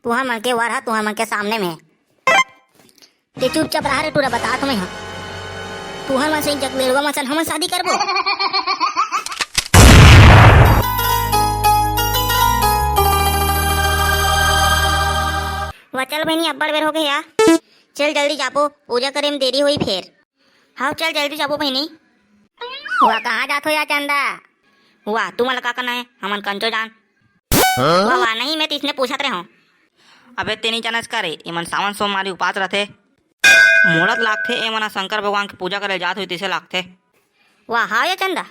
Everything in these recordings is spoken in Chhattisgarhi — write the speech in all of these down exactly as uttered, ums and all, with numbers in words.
तुहर मन के वर ह तुहर मन के सामने में। ते चुपचाप रहा रे टूरा, बतात हँव मैं ह। तुहर मन से जगलेड़वा मन सन हमन शादी करबो। वा चल बहिनी, अब्बड़ बेर होगे या। चल जल्दी जाबो, पूजा करे में देरी होही फेर। हव चल जल्दी जाबो बहिनी। वा कहाँ जात हो या चंदा? वा तुमन ला का करना हे, हमन कंचो जान। हाँ? वा वा नहीं, मैं तो इसने पूछत रहे हँव। अबे ते नइ जानस का रे, एमन सावन सोमवारी उपास रथे। मोला त लागथे, एमन ह शंकर भगवान के पूजा करे जात होही, तइसे लागथे। वा, हव या चंदा?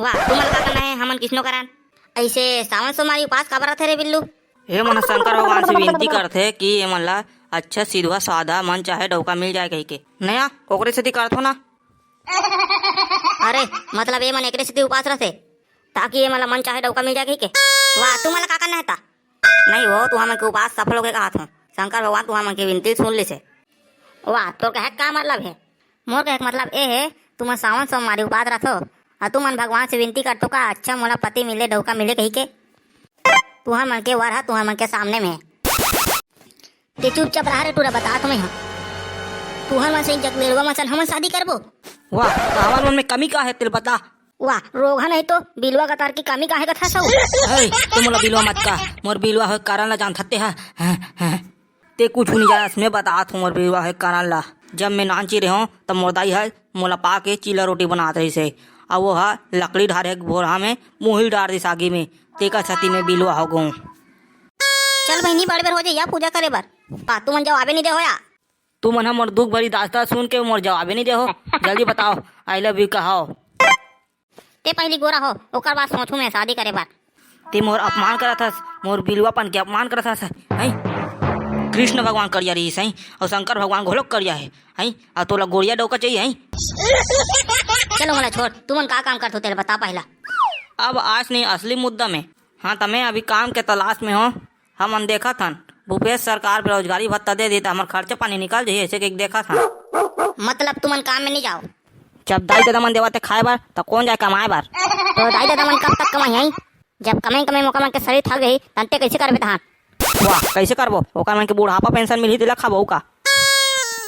वा, तुमन ला का करना हे, हमन किसनो करन? अइसे सावन सोमवारी उपास काबर रथे रे बिल्लू? एमन ह शंकर भगवान से विनती करथे कि एमन ला अच्छा, सीधा, सादा, मन चाहे डउका मिल जाए कहिके। नया, ओकरे सेती करथों ना। अरे, मतलब एमन एकरे सेती उपास रथे, ताकि एमन ला मन चाहे डउका मिल जाए कहिके? वा, तुमन ला का करना हे ता? नहीं वो, तुहर मन के उपास सफल होगे कहत हँव। शंकर भगवान तुहर मन के विनती सुन लिस हे। वा, तोर कहे के का मतलब हे? मोर कहे के मतलब ए हे, तुमन सावन सोमवारी उपास रथो, अउ तुमन भगवान से विनती करथो का, अच्छा मोला पति मिले, डउका मिले कहिके। तुहर मन के वर ह तुहर मन के सामने में। ते चुपचाप रहा रे टूरा, बतात हँव मैं ह। तुहर मन से जगलेड़वा मन सन हमन शादी करबो। वा, त हमर मन में कमी का हे, तेला बता। वा, रोगहा नहीं तो बिलवा गतर के कमी का हे कथस ओ? ए, ते मोला बिलवा मत कह, मोर बिलवा होय के कारन ला जानथस ते ह। हाँ, हाँ। ते कुछु नइ जानस, मैं बतात हँव मोर बिलवा होय के कारन ला। जब मैं नानचिन रहेंव, तब मोर दाई ह मोला पाके चीला रोटी बनात रहिस हे, अउ वो ह लकड़ी डारे के भोरहा में मुही डार दिस आगी में, तेकर सेती मैं बिलवा हो गेंव। चल बहिनी, बड़ बेर हो जाही या पूजा करे बर। वा, तुमन जवाबे नइ देहो या। तुमन ह मोर दुख भरी दास्ता सुन के मोर जवाबे नइ देहो। जल्दी बताव, I love you कहाव। ते पहिली गोरा हो, ओकर बाद सोचहूँ मैं शादी करे बर। ते मोर अपमान करत हस, मोर बिलवापन के अपमान करत हस, हैं? कृष्ण भगवान करिया रहिस, हैं? अउ शंकर भगवान घलोक करिया हे, हैं? अउ तोला गोरिया डउका चाहिए, हैं? चलो मोला छोड़, तुमन का काम करथो तेला बता पहिला। अब आस नहीं, असली मुद्दा में। हाँ, त मैं अभी काम के तलाश में हँव। हमन देखत हन, भूपेश सरकार बेरोजगारी भत्ता दे दी त हमर खर्चा पानी निकल जाही, अइसे कहिके देखत हन। मतलब तुमन काम में नइ जाव? जब दाई ददा मन देवत हे खाए बर, त कोन जाए कमाए बर? त दाई ददा मन कब तक कमाही? जब कमाई कमाई मोका मन के शरीर थक जाही, तब ते कइसे करबे धान? वा, कइसे करबो? ओकर मन के बुढ़ापा पेंशन मिलही, तेला खाबो का?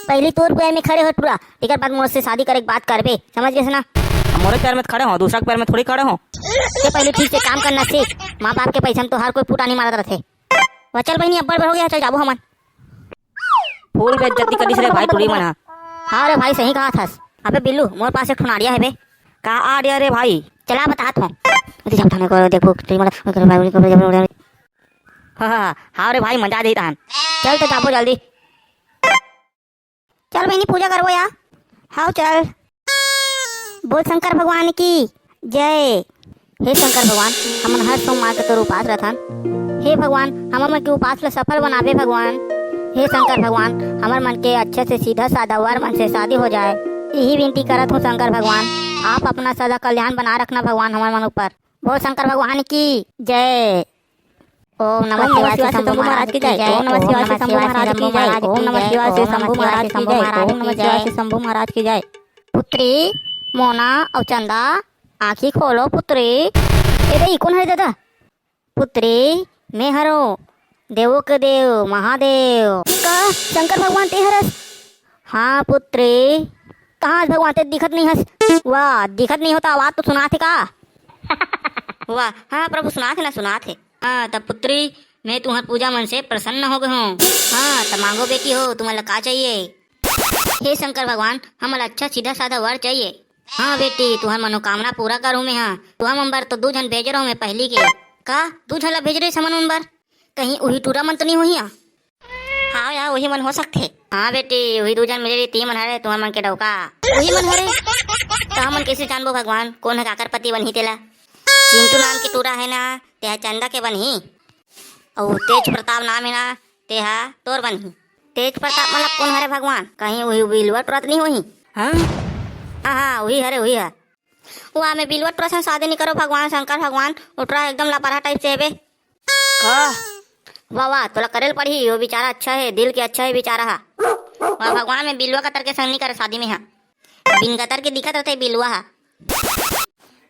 पहिली तोर पैर में खड़े हो टूरा, तेकर बाद मोर से शादी करे के बात करबे, समझ गेस ना? अब मोरे पैर में त खड़े हँव, दूसरा के पैर में थोड़ी खड़े हँव। ते पहिली ठीक से काम करना सीख, माँ बाप के पैसा में तो हर कोई फूटा नइ मारत रथे। वा चल बहिनी, अब्बड़ बेर हो गे, चल जाबो हमन। फूल बेइज्जती करिस रे भाई टूरी मन ह। हाँ रे भाई, सही कहत हस। अबे बिल्लू, मोर पास एक ठो आइडिया हे बे। का आइडिया रे भाई? चला बतात हँव। अरे जब थाने को देखबो, टूरी मन ह। हाँ, हाँ, हाँ रे भाई, मजा आ जाही तहन। चल त जाबो जल्दी। चल बहिनी, पूजा करबो या। हव चल। बोल शंकर भगवान की जय। हे शंकर भगवान, हमन हर सोमवार के तोर उपास रथन। हे भगवान, हमर मन के उपास ल सफल बनाबे भगवान। हे शंकर भगवान, हमर मन के अच्छा से सीधा साधा वर मन से शादी हो जाए, इही विनती करत हँव शंकर भगवान। आप अपना सदा कल्याण बनाए रखना भगवान हमर मन ऊपर। बोल शंकर भगवान की जय। ओम नमः शिवाय श्री शंभू महाराज की जय। ओम नमः शिवाय श्री शंभू महाराज की जय। ओम नमः शिवाय श्री शंभू महाराज की जय। ओम नमः शिवाय श्री शंभू महाराज की जय। पुत्री, मोना अउ चंदा, आँखी खोलो पुत्री। ए दे, ई कोन हरे ददा? पुत्री, मैं हरों, देवो के देव महादेव। का शंकर भगवान ते हरस? हाँ पुत्री। कहाँ हस भगवान, ते दिखत नइ हस। वा, दिखत नइ हो त आवाज तो सुनात हे का? वा, हाँ प्रभु, सुनात हे ना, सुनात हे। हाँ, त पुत्री, मैं तुँहर पूजा मन से प्रसन्न हो गे हँव। हाँ, त मांगो बेटी हो, तुमन ला का चाहिए? हे शंकर भगवान, हमन ला अच्छा सीधा साधा वर चाहिए। हाँ बेटी, तुँहर मनोकामना पूरा करहूँ मैं हा। तुँहर मन बर तो दू झन भेजे रहूँ मैं पहिली के। का? दू झन ला भेजे रहिस हमन मन बर? कहीं उही टूरा मन तो नइ होही? हाँ यार, उही मन हो सकथे। हाँ बेटी, उही दू झन मिले रहिस, तिही मन हरे तुँहर मन के डौका। उही मन हरे? त हमन कइसे जानबो भगवान, कोन ह काकर पति बनही तेला? चिंटू नाम के टूरा हे ना, तेहा चंदा के बनही। अउ तेज प्रताप नाम हे ना, तेहा तोर बनही। तेज प्रताप मतलब कोन हरे भगवान? कहीं उही बिलवा टूरा तो नइ होही? हाँ? हाँ, हाँ, उही हरे, उही ह। वाह, मैं बिलवा टूरा संग शादी नइ करों भगवान, शंकर भगवान, ओ टूरा एकदम लापरवाह type से हेबे। का? वाह, वाह, तोला करे ल पड़ही, वो बेचारा अच्छा हे, दिल के अच्छा हे बेचारा हा। वाह भगवान, मैं बिलवा कतर के संग नइ करों शादी में हा। बिन कतर के दिखत रथे बिलवा हा।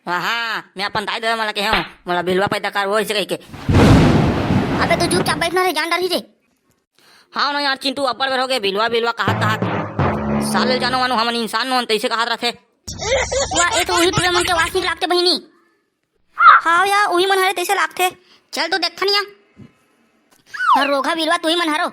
हाँ, हाँ, मैं अपन दाई ददा मन ला कहे हँव, मोला बिलवा पैदा कर, वो अइसे कहिके। अबे तू चुपचाप बैठ ना रे, जान डारही रे। हाँ ना यार चिंटू, अब्बड़ बेर हो गए, बिलवा बिलवा कहत कहत। साले जानो मानो हमन इंसान नोन, तैसे कहत रथे। वाह, ए तो उही टुरा मन के आवाज ठीक लागथे बहिनी। हाँ यार, उही मन हरे तैसे लागथे। चल तो देखथन या। अरे रोगहा बिलवा, तुही मन हरो।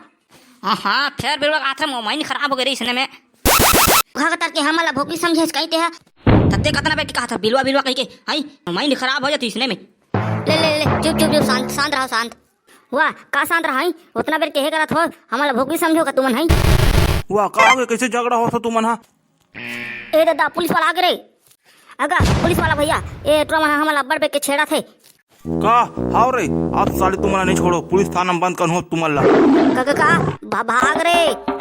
हाँ, हाँ, फेर बिलवा कहत रहे, मोबाइल खराब हो गए रे इसने में। रोगहा कतर के हमन ला भोकरी समझे कही ते हा। तते कतना बेर के कहत हा, बिलवा, बिलवा कही के, हाई, मोबाइल खराब हो जाती इसने में। ले, ले, ले, चुप, चुप, चुप, शांत, शांत रहो, शांत। वाह, का शांत रहा है? उतना बेर केहे करत हो, हमन ला भोकरी समझो का तुमन है? वाह, का हो गए? कैसे झगड़ा होत हो तुमन हा? ए दादा, पुलिस वाला आ गे रे। अगा, पुलिस वाला भैया, ए टुरा मन हा हमन ला अब्बड़ बेर के छेड़त हे। का? हाव रे, अब साले तुमन ला नहीं छोड़ो, पुलिस थाना में बंद करहूं तुमन ला। का, का, का? भा-, भाग रे।